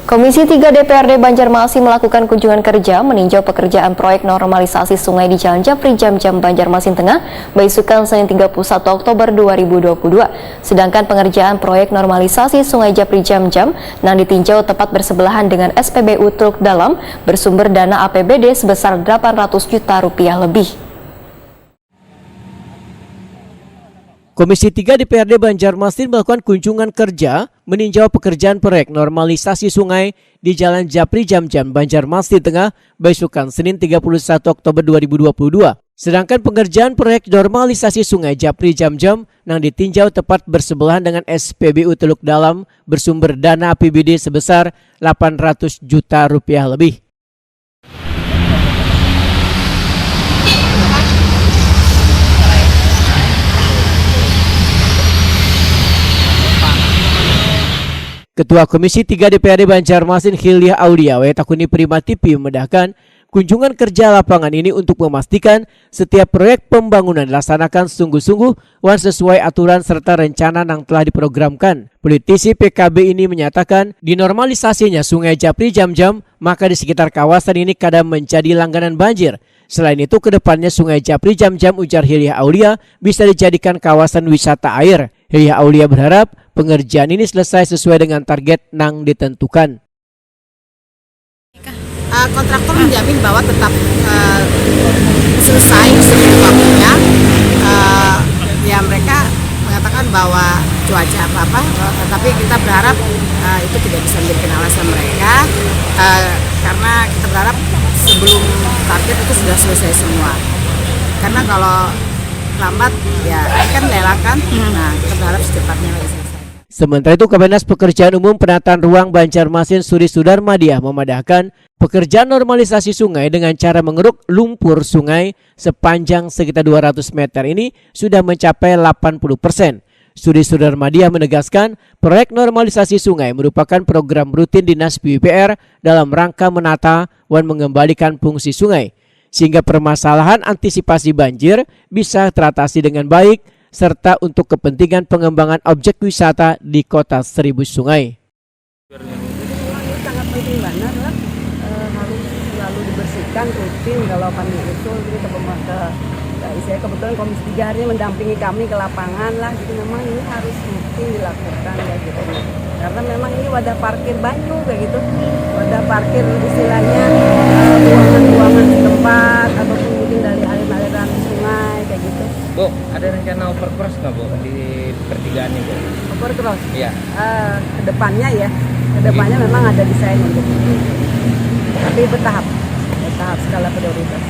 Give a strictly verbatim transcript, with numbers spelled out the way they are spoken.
Komisi tiga D P R D Banjarmasin melakukan kunjungan kerja meninjau pekerjaan proyek normalisasi sungai di Jalan Japri Jamjam, Banjarmasin Tengah, baisukan Senin tiga puluh satu Oktober dua ribu dua puluh dua. Sedangkan pengerjaan proyek normalisasi Sungai Japri Jamjam nang ditinjau tepat bersebelahan dengan S P B U Teluk Dalam bersumber dana A P B D sebesar delapan ratus juta rupiah lebih. Komisi tiga D P R D Banjarmasin melakukan kunjungan kerja meninjau pekerjaan proyek normalisasi sungai di Jalan Japri Jamjam, Banjarmasin Tengah, baisukan Senin tiga puluh satu Oktober dua ribu dua puluh dua. Sedangkan pengerjaan proyek normalisasi Sungai Japri Jamjam nang ditinjau tepat bersebelahan dengan S P B U Teluk Dalam bersumber dana A P B D sebesar delapan ratus juta rupiah lebih. Ketua Komisi tiga D P R D Banjarmasin Hilliah Aulia, wayah takuni Prima T V, memedahkan, kunjungan kerja lapangan ini untuk memastikan setiap proyek pembangunan dilaksanakan sungguh-sungguh wan sesuai aturan serta rencana nang telah diprogramkan. Politisi P K B ini menyatakan, dinormalisasinya Sungai Japri Jamjam, maka di sekitar kawasan ini kada menjadi langganan banjir. Selain itu, kedepannya Sungai Japri Jamjam, ujar Hilliah Aulia, bisa dijadikan kawasan wisata air. Hilliah Aulia berharap pengerjaan ini selesai sesuai dengan target nang ditentukan. Uh, kontraktor menjamin bahwa tetap uh, selesai sesuai waktunya. Uh, ya mereka mengatakan bahwa cuaca apa apa, uh, tapi kita berharap uh, itu tidak bisa menjadikan alasan mereka uh, karena kita berharap sebelum target itu sudah selesai semua. Karena kalau lambat ya kan lelang kan. Nah, kita berharap secepatnya lagi selesai. Sementara itu, Kapenas Pekerjaan Umum Penataan Ruang Banjarmasin Suri Sudarmadiah memadahkan, pekerjaan normalisasi sungai dengan cara mengeruk lumpur sungai sepanjang sekitar dua ratus meter ini sudah mencapai delapan puluh persen. Suri Sudarmadiah menegaskan, proyek normalisasi sungai merupakan program rutin Dinas P U P R dalam rangka menata wan mengembalikan fungsi sungai, sehingga permasalahan antisipasi banjir bisa teratasi dengan baik, serta untuk kepentingan pengembangan objek wisata di Kota Seribu Sungai. Memang ini sangat penting banget lah, eh, harus selalu dibersihkan rutin kalau kami usul gitu ke pema- ke, ke saya kebetulan Komisi Tiga hari ini mendampingi kami ke lapangan lah gitu, memang ini harus rutin dilakukan kayak gitu karena memang ini wadah parkir banyu kayak gitu, wadah parkir istilahnya eh, buangan-buangan setempat ataupun mungkin dari aliran-aliran sungai kayak gitu. Bu, ada rencana overcross nggak, Bu, di pertigaan ini, Bu? Overcross? Iya. Eh, kedepannya ya, kedepannya memang ada desain untuk itu, tapi bertahap, bertahap skala prioritas.